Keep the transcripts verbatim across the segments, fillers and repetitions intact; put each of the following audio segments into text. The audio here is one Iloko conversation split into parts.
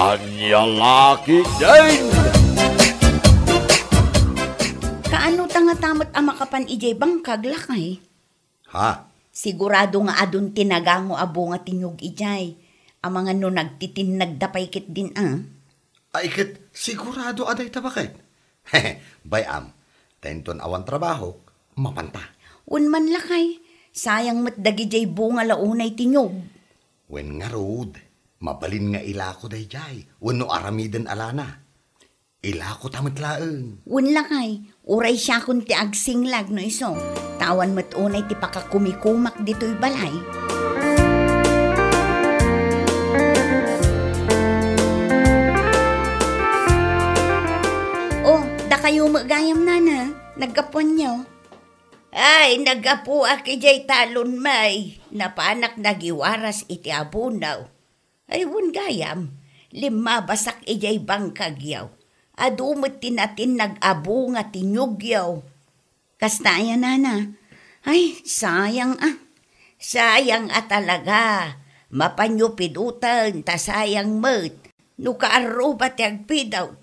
Ania la ketdin? Kaano ta ngata met a makapan idiay bangkag, lakay? Ha? Sigurado nga adun ti nagango a bunga ti niyog idiay. Amangan no nagtitinnagda pay ketdin a. Ay ket sigurado a dayta baket. Bay-am, ta inton awan trabahok, mapanta. Wen man lakay, sayang met dagidiay bunga la unay ti niyog. Wen ngarud, mabalin nga ilako daydiay, wenno aramiden a lana. Ilako ta met laeng. Wen lakay, uray siakon ti agsinglag no isu. Ta awan met unay ti pakakumikumak ditoy balay. Oh, dakayo met gayam, nana. Naggapuanyo? Ay, naggapuak idiay talon, may. Napanak nagiwaras iti abunaw. Ay, wen gayam, limmabasak idiay bangkagyo. Adu met ti natinnag a bunga ti niyogyo. Kasta aya, nana? Ay, sayang a. Sayang a talaga. Mapanyo pidoten ta sayang met no kaarruba ti agpidawt.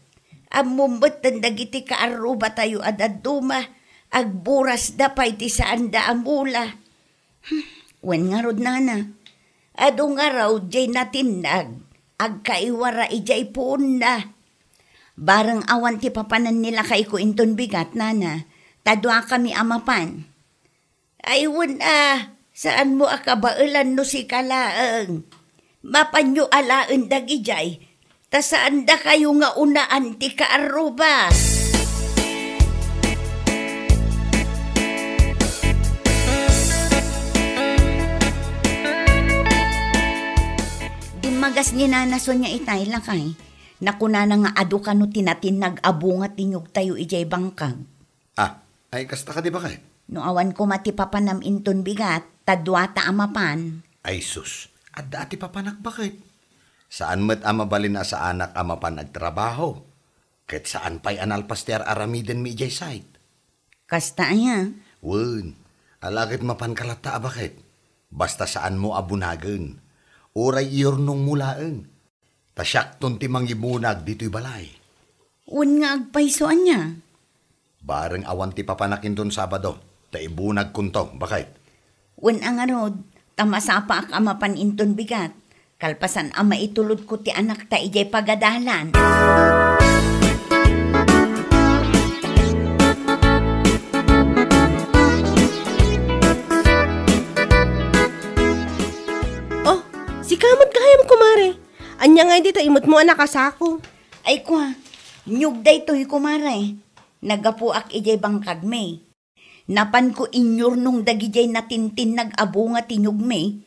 Ammom metten dagiti kaarrubatayo a dadduma, agburasda pay ti saanda a mula. Hmm, wen ngarud, nana? Adu ngarud diay natinnag, agkaiwara idiay puonna. Bareng awan ti papanan ni lakayko inton bigat, nana, ta duakami a mapan. Ay, wen a, saanmo a kabaelan no sika laeng. Mapanyo alaen dagidiay, ta saandakayo nga unaan ti kaarruba. Dimmagas ni Nana Sonia itay, lakay. Nakunana nga adu kano ti natinnag a bunga ti niyogtayo idiay bangkag. Ah, ay kasta kadi baket? No awan koma ti papanam inton bigat, ta duata a mapan. Ay sus, adda a ti papanak baket. Saan met a mabalin a saanak a mapan agtrabaho. Ket saan pay a nalpas ti ar-aramidenmi idiay site. Kasta aya? Wen, ala ket mapanka latta a baket. Basta saanmo a bunagen. Uray iyurnongmo laeng. Ta siakton ti mangibunag ditoy balay. Wen nga agpayso ania? Bareng awan ti papanak inton Sabado, ta ibunagkonto, baket. Wen a ngarud, ta masapaak a mapan inton bigat, kalpasan a maitulodko ti anakta idiay pagadalan. Oh, sika met gayam, kumare. Ania ngay dita imutmo a nakasako? Ay kua, niyog daytoy, kumare. Naggapuak idiay bangkagmi. Napanko inyurnong dagidiay natintinnag a bunga ti niyogmi.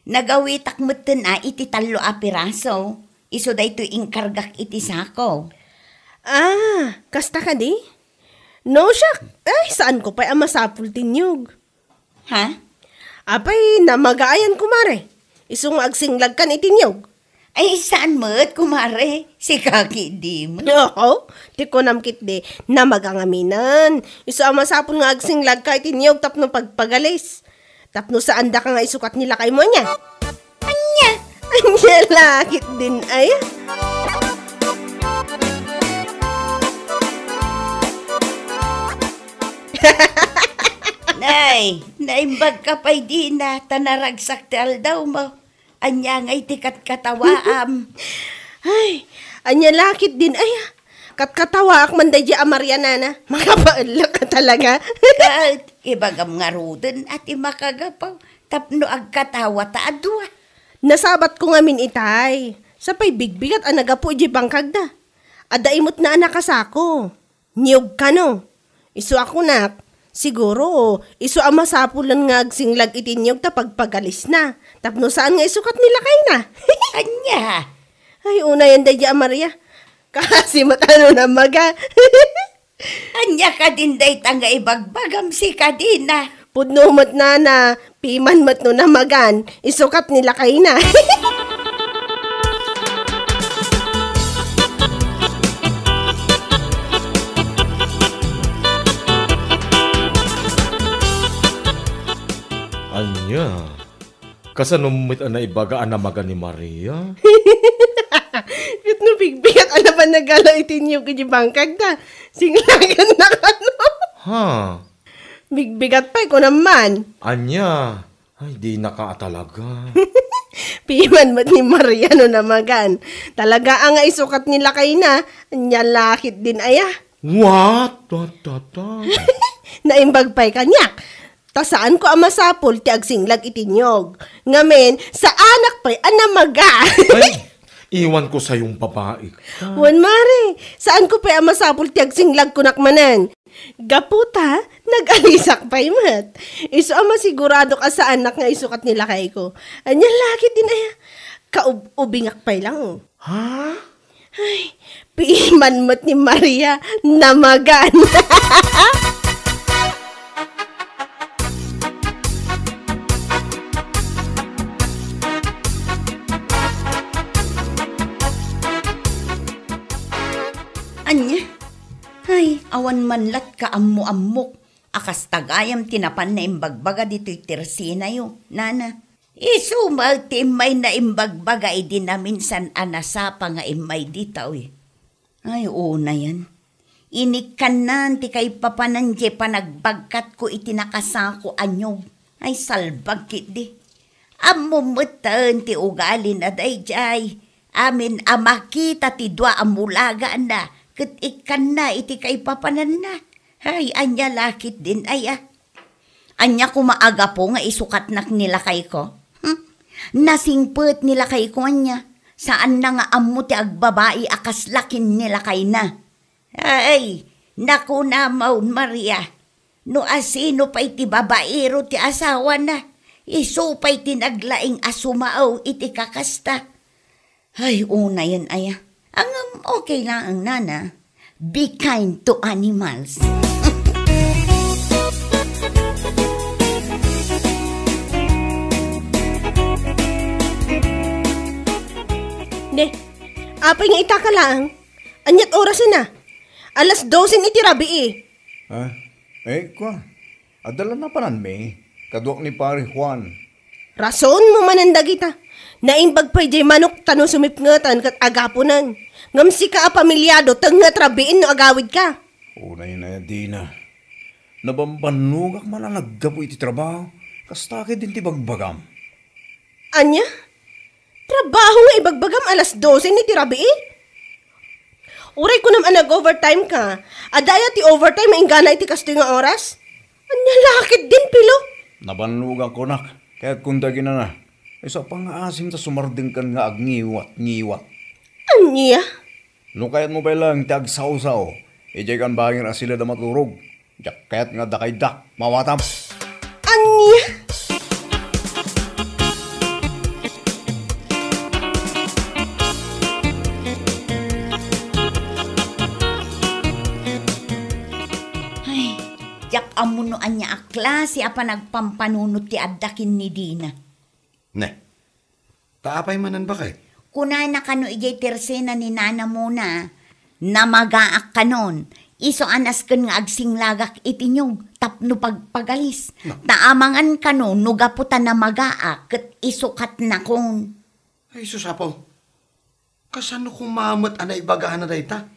Nagawitak metten a iti tallo a piraso. Isu daytoy inkargak iti sako. Ah, kasta kadi? No, siak. Ay, saanko pay a masapul ti niyog. Ha? Apay, namagaayan, kumare. Isu nga agsinglagkan iti niyog. Ay, saan met, kumare? Sika ketdi met. Oo, ti kunam ketdi, namaga ngaminen. Isu a masapul nga agsinglagka iti niyog tapno pagpagalis. Tapno saandaka nga isukat ni lakaymo, ania? Ania? Ania la ketdin, ay? Nay, naimbagka pay dina, ta naragsak ti aldawmo. Ania ngay ti katkatawaam? Ay, ania la ketdin, ay, katkatawaak man daydiay a Maria, nana. Makapaellek ka talaga. Ket, ibagam ngaruden a ti makagapu, tapno agkatawa ta a dua. Nasabatko ngamin itay. Sapay bigbigat a naggapu idiay bangkagda. Adda imutna a nakasako. Niyog kano? Isu a kunak, siguro, isu a masapulen nga agsinglag iti niyog ta pagpagalisna, tapno saan nga isukat ni lakayna. Ania? Ay, unayen daydiay a Maria. Kaasi met a no namaga. Ania kadin dayta nga ibagbagam, sika dina? Pudno met, nana, piman met no namagan, isukat ni lakayna. Ania? Kasano met a naibaga a namaga ni Maria? Ket no bigbigat a napan nagala iti inyog iti bangkag ta, singlagan na kano. Ha? Bigbigat pay, kunam man. Anya? Ay, dinaka a talaga. Piman met ni Maria no namagan. Talaga a nga isukat ni lakayna, anya lakit din aya. What? What? What? What? Naimbag pay kaniak. Ta saanko a masapul ti agsinglag iti inyog. Ngamin, saanak pay a namaga. Ay, iwan ko sayong babae ka. Wen, Mare, saanko pay a masapul ti agsinglag kunak manen. Gapu ta, nag-alisak pay met. Isu a masiguradok a saanak nga isukat ni lakayko. Anya lakit din aya. Kaub-ubingak pay lang. Ha? Ay, piman met ni Maria, namagan. Anya? Ay, awan man lat kaammo-ammok a kasta gayam ti napan naimbagbaga ditoy Tercenayo, nana. Isu met ti immay naimbagbaga idi naminsan a nasapa nga immay ditoy. Ay, unayen. Inikkannan ti kaipapanan diay panagbagkatko iti nakasako a nyog. Ay, salbag ketdi. Ammom metten ti ugalina daydiay. Amin a makita ti dua a mulagana ket ikkanna iti kaipapananna. Ay, anya lakit din aya. Anya koma a gapu nga isukatnak ni lakayko? Hmm? Nasingpet ni lakayko ania. Saanna nga ammo ti agbabai a kasla ken ni lakayna. Ay, nakunam, Maria. No asino pay ti babaero ti asawana, isu pay ti naglaing a sumao iti kakasta. Ay, unayen aya. Ngem okay laeng, nana. Be kind to animals. Ne, apay nga itaka laeng? Aniat orasen a? Alas dosen iti rabii. Ah, eh, kua. Adda la napananmi, kaduak ni Pare Juan. Rason mo manen dagita. Naimbag pay diay manok ta no sumipngetan ket agapunen. Ngem sika a pamilyado, tengnget rabiin no agawidka. Unay na, Dina. Nabambannogak man a naggapu iti trabaho. Kasta ket din ti bagbagam. Ania? Trabaho nga ibagbagam alas dosen iti rabii? Uray kunam a nag-overtime ka, adda aya ti overtime nga inggana iti kastoy nga oras? Ania lakit din, Pilo? Nabannogan kunak, kayat kun dagina na. Isu a pangngaasim ta sumardengkan nga agngiwat-ngiwat. Ania? No kayatmo pay laeng ti agsawsaw, idiay kan bangir a silad a maturog. Diak kayat nga adda kayda, mawatam. Ania? Ay, diak ammo no ania a klase a panagpampanunot ti adda ken ni Dina. Ne, ta apay manen, baket? Kunana kano idiay tersena ni Nana Mona, "Namagaak kanon, isu a nasken nga agsinglagak iti nyog tapno pagpagalis. No. Ta amangan kano no gapu ta namagaak ket isukatnakon." Ay, sus, Apo. Kasano koma met a naibagana dayta?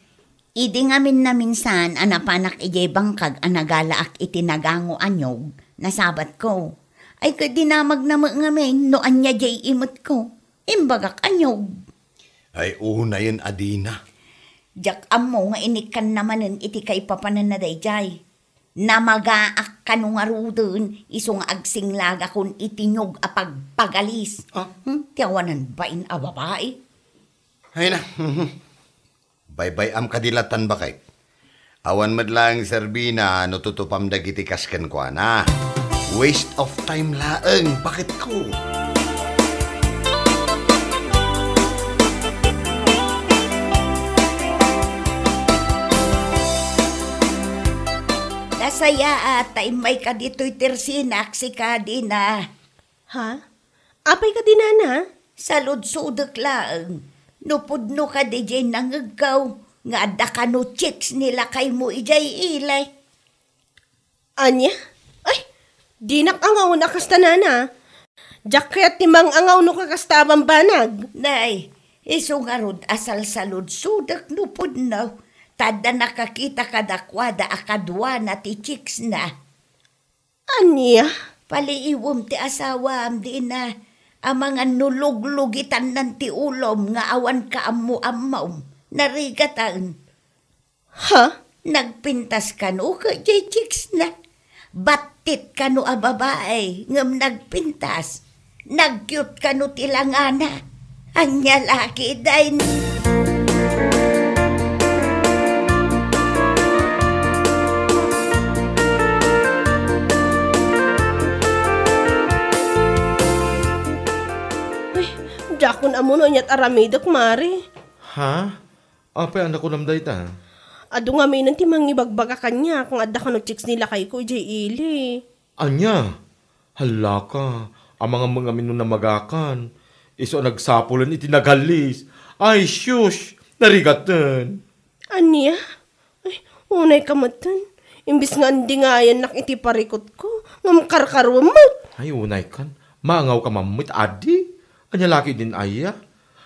Idi ngamin naminsan a napanak idiay bangkag a nagalaak iti nagango a nyog, nasabatko. Ay, ket dinamagna met ngamin no ania diay imetko. Imbagak a nyog. Ay, unayen a dina. Diak ammo nga inikkanna manen iti kaipapananna daydiay. Namagaak kano ngaruden, isu nga agsinglagakon iti nyog a pagpagalis. Ah? Hmm? Ti awanan bain a babai. Ay na. Baybay-am kadi latan, baket. Awan met laeng serbina no tutupam dagiti kas kenkuana. Waste of time laeng, baketko. Nasayaat ta immayka ditoy tersinak, sika, Dina. Ha? Apay kadi, nana? Saludsodek laeng no pudno kadi diay nangegko nga adda kano chicks ni lakaymo idiay ili. Ania? Ay, dinak angaw a kasta, nana. Diak kayat ti mang-angaw no kakasta a bambanag. Nay, Isu ngarud a salsaludsodek no pudno, ta adda nakakita kadakuada a kaduana ti chicksna. Ania? Paliiwem ti asawam, Dina, amangan no luglugitannan ti ulom nga awan kaammo-ammom. Narigatan. Ha? Nagpintas kano ket jay chicksna? Battit kano a babae ngem nagpintas? Nag-cute kano ti langana? Ania la ketdin? Ay, diakon ammo no aniat aramidek, Mare. Ha? Apay a nakunam dayta? Adu ngamin ti mangibagbaga kaniak nga adda kano chicks ni lakayko idiay ili. Ania? Hallaka, amangan met ngamin no namagakan. Isu a nagsapulen iti naghallis. Ay, shush! Narigaten! Ania? Ay, unay ka metten. Imbis nga andingayannak iti parikutko, ngem karkaruem met. Ay, unay kan. Maangaw ka mammet, adi? Ania la ketdin aya?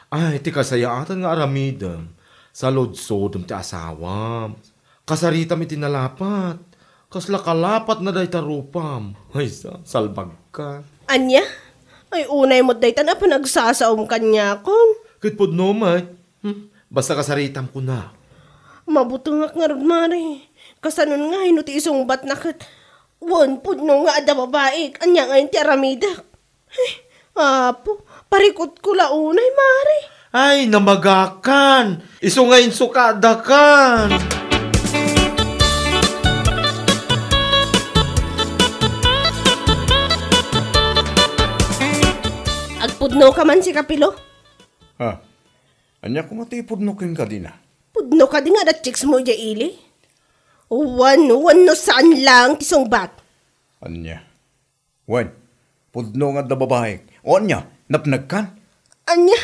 Ay, ti kasayaatan nga aramidem. Saludsodem ti asawam. Kasaritam iti nalapat. Kasla kalapatna dayta rupam. Ay, sa-, salbagka. Ania? Ay, unay met daytan a panagsasaom kaniakon. Ket pudno met. Hmm? Basta kasaritam kuna. Mabutengak ngarud, Mare. Kasanon ngay no ti isungbatna ket wen pudno nga adda babaik. Ania ngay ti aramidek? Ay, Apo, parikutko la unay, Mare. Ay, namagakan! Isu nga insukadakan! Agpudno ka man, sika, Pilo? Ha? Ania koma ti ipudno kenka, Dina? Pudno kadi nga adda chicks mo idiay ili? Wen, wenno saan laeng ti sungbat? Ania? Wen, pudno nga adda babaik. O ania, napnagkan? Ania?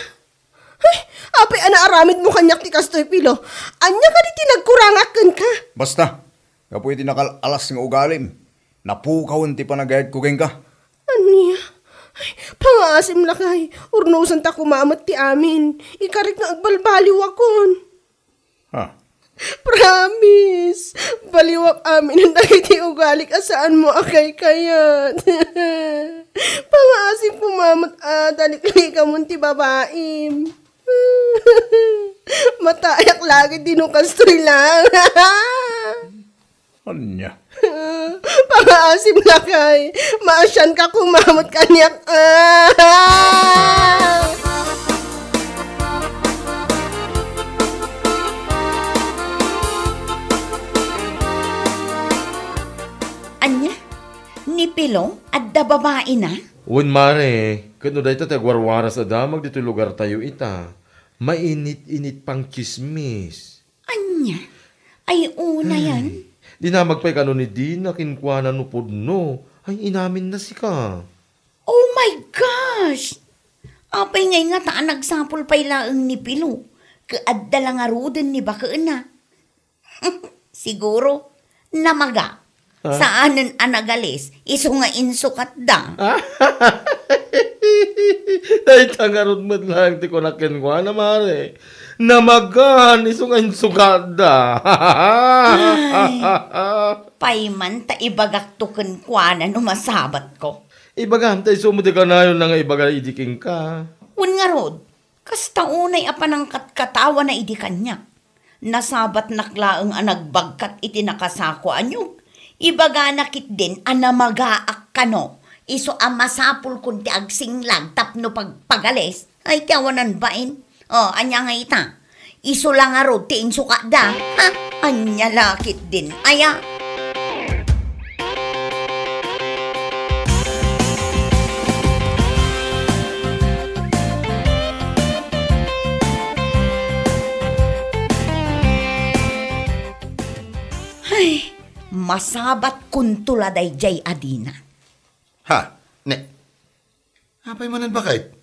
Ay, apay a naaramidmo kaniak ti kastoy, Pilo? Ania kadi ti nagkurangak kenka? Basta, gapu iti nakal-alas nga ugalim, napukawen ti panagayatko kenka. Ania? Ay, pangaasim lakay. Urnosanta koma met ti amin. Ikarik nga agbalbaliwakon. Ha? Promise! Baliwak amin dagiti ugalik a saanmo a kaykayat. Pangaasim koma met a taliklikamon ti babaim. Matayak lagi ti no kastoy lang. Ania? Pangaasim lakay. Maasianka koma met kaniak. Ah! Ania? Ni Pilong, adda babaina? Wen, Mare, ket no dayta ti agwarwaras a damag ditoy lugartayo ita, mainit-init pang tsismis. Ania? Ay, unayan. Ay, dinamag pay kano ni Dina kenkuana no pudno. Ay, inaminna sika. Oh my gosh! Apay ngay ngata a nagsapul pay laeng ni Pilo? Ket adda la ngaruden ni bakena. Siguro, namaga. Ha? Saanen a nagalis, isu nga insukatda. Dayta ngarud met laeng ti kunak kenkuana, Mare. Namagan, isu nga insukatda. Ay, pay man ta ibagakto kenkuana no masabatko. Ibagam ta isu met ti kanayonna nga ibaga idi kenka. Wen ngarud, kasta unay a panangkatkatawana idi kaniak. Nasabatnak laeng a nagbagkat iti nakasako a niog. Ibagana ketdin a namagaak kano. Isu a masapulkon ti agsinglag tapno pagpagalis. Ay, ti awanan bain. O, ania nga ita? Isu la ngarud ti insukatda. Ha? Ania la ketdin aya? Ay, masabatkonto la daydiay a Dina. Ha? Ne? Apay manen, baket?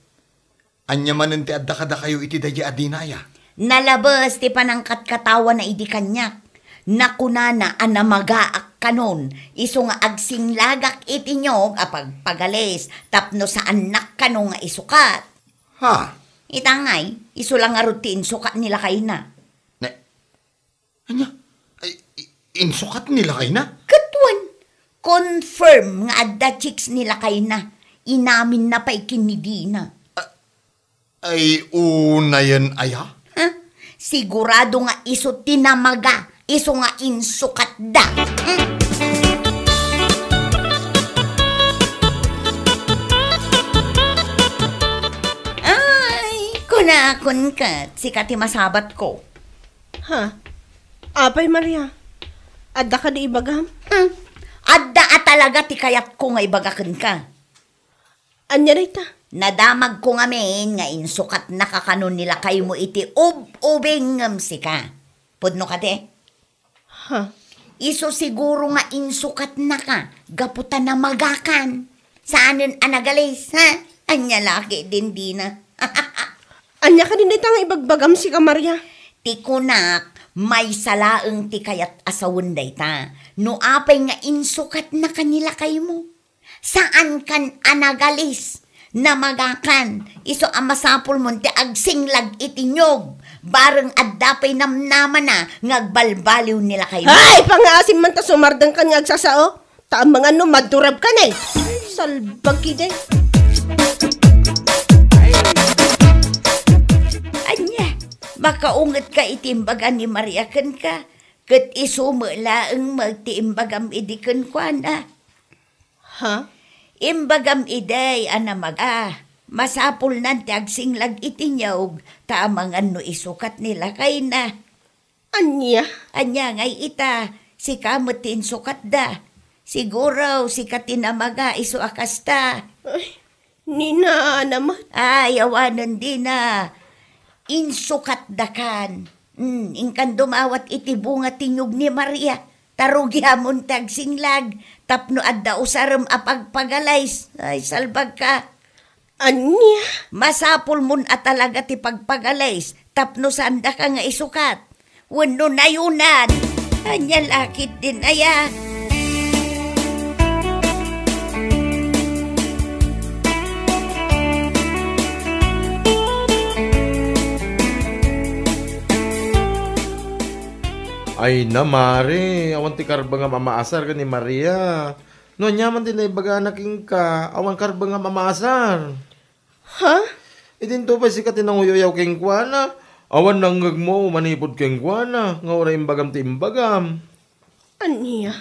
Ania manen ti adda kadakayo iti daydiay a Dina aya? Nalabes ti panangkatkatawana idi kaniak. Nakunana a namagaak kanon, isu nga agsinglagak iti niog a pagpagalis tapno saannak kano nga isukat. Ha? Ita ngay, isu la ngarud ti insukat ni lakayna. Ne, ania? Ay, i-, insukat ni lakayna? Ket wen, confirm nga adda chicks ni lakayna. Inaminna pay ken ni Dina. Ah, ay, unayen aya? Ha? Sigurado nga isu ti namaga, isu nga insukatda. Hmm? Ay, kunakon ket, sika ti masabatko. Ha? Apay, Maria? Adda kadi ibagam? Hmm. Adda a talaga ti kayatko nga ibaga kenka. Ania dayta? Nadamagko ngamin nga insukatnaka kano ni lakaymo iti ub-ubing ngem sika. Pudno kadi? Ha? Isu siguro nga insukatnaka gapu ta namagakan. Saanen a nagalis, ha? Ania la ketdin, Dina? Ania kadin dayta nga ibagbagam, sika Maria? Ti kunak, maysa laeng ti kayat a sawen dayta. No apay nga insukatnaka ni lakaymo. Saankan a nagalis, namagakan, isu a masapulmon ti agsinglag iti niog, bareng adda pay namnamana nga agbalbaliw ni lakaymo. Ay, pangaasim man ta sumardengkan nga agsasao. Ta amangan no madurabkan, eh. Salbag kidi. Ania, makaungetka iti imbaga ni Maria kenka, ket isu met laeng met ti imbagam idi kenkuana. Ha? Imbagam idi a namaga, masapulnan ti agsinglag iti niog, ta amangan no isukat ni lakayna. Ania? Ania ngay ita, sika met ti insukatda. Siguro, sika ti namaga isu a kasta. Ay, ni nana met. Ay, awanen, Dina. Insukatdakan. Hmm, inkan dumawat iti bunga ti niog ni Maria. Ta rugiamon ti agsinglag, tapno adda usarem a pagpagalis. Ay, salbagka. Ania? Masapulmon a talaga ti pagpagalis, tapno saandaka nga isukat. Wenno nayunan. Ania la ketdin aya? Ay na, Mare, awan ti karbengam a maasar ken ni Maria. No ania man ti naibagana kenka, awan karbengam a maasar. Ha? Idinto pay sika ti nanguyaw kenkuana. Awan nangngegmo manipud kenkuana, nga uray imbagam ti imbagam. Ania?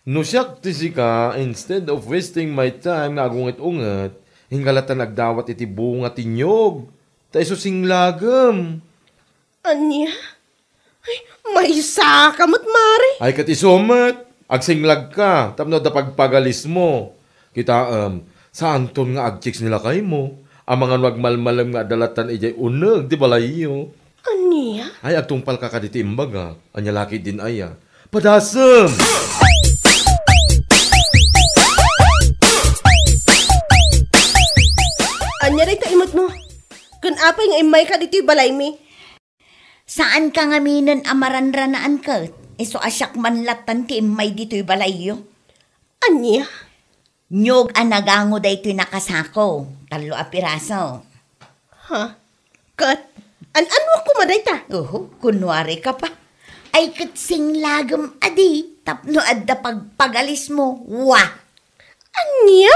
No siak ti sika, instead of wasting my time nga agunget-unget, inka lattan agdawat iti bunga ti niog, ta isu singlagem. Ania? Ay, maysaka met, Mare. Ay, ket isu met, agsinglagka, tapno adda pagpagalismo. Kitaem, saanton nga agchicks ni lakaymo, amangan no agmalmalem nga adda lattan idiay uneg ti balayyo. Ania? Ay, agtungpalka kaditi imbagak, ania la ketdin aya? Padasem! Ania dayta imutmo? Ken apay nga immayka ditoy balaymi? Saanka ngaminen a maranranaan ket, isu a siak man lattan ti immay ditoy balayyo. Ania? Niog a nagango daytoy nakasako, tallo a piraso. Ha? Ket, an-anuak koma dayta? Oho, kunwari ka pa. Ay ket singlagem a di, tapno adda pagpagalismo, wa! Ania?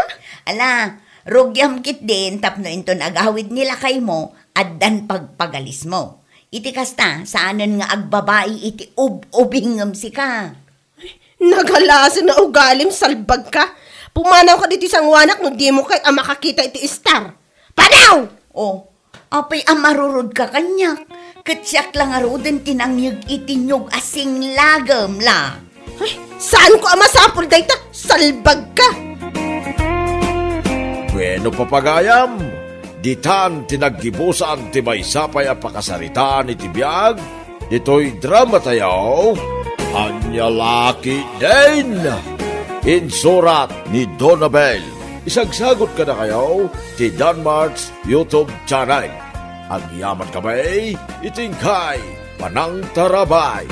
Ala, rugiam ketdin tapno inton agawid ni lakaymo, addan pagpagalismo. Iti kasta, saanen nga agbabai iti ub-ubingem sika. Nagalasen a ugalim, salbagka. Pumanawka ditoy sanguanak no dimo kayat a makakita iti star. Panaw! O, apay a marurodka kaniak? Ket siak la ngaruden ti nangyeg iti niog a singlagem la. Ay, saanko a masapul dayta, salbagka! Bueno, papagayam, ditan ti naggibusan ti maysa pay a pakasaritaan iti biag ditoy dramatayo, Ania la ketdin? Insurat ni Donabel. Isagsagut kadakayo ti Danmart's YouTube channel. Agyaman kami iti inkay panangtarabay.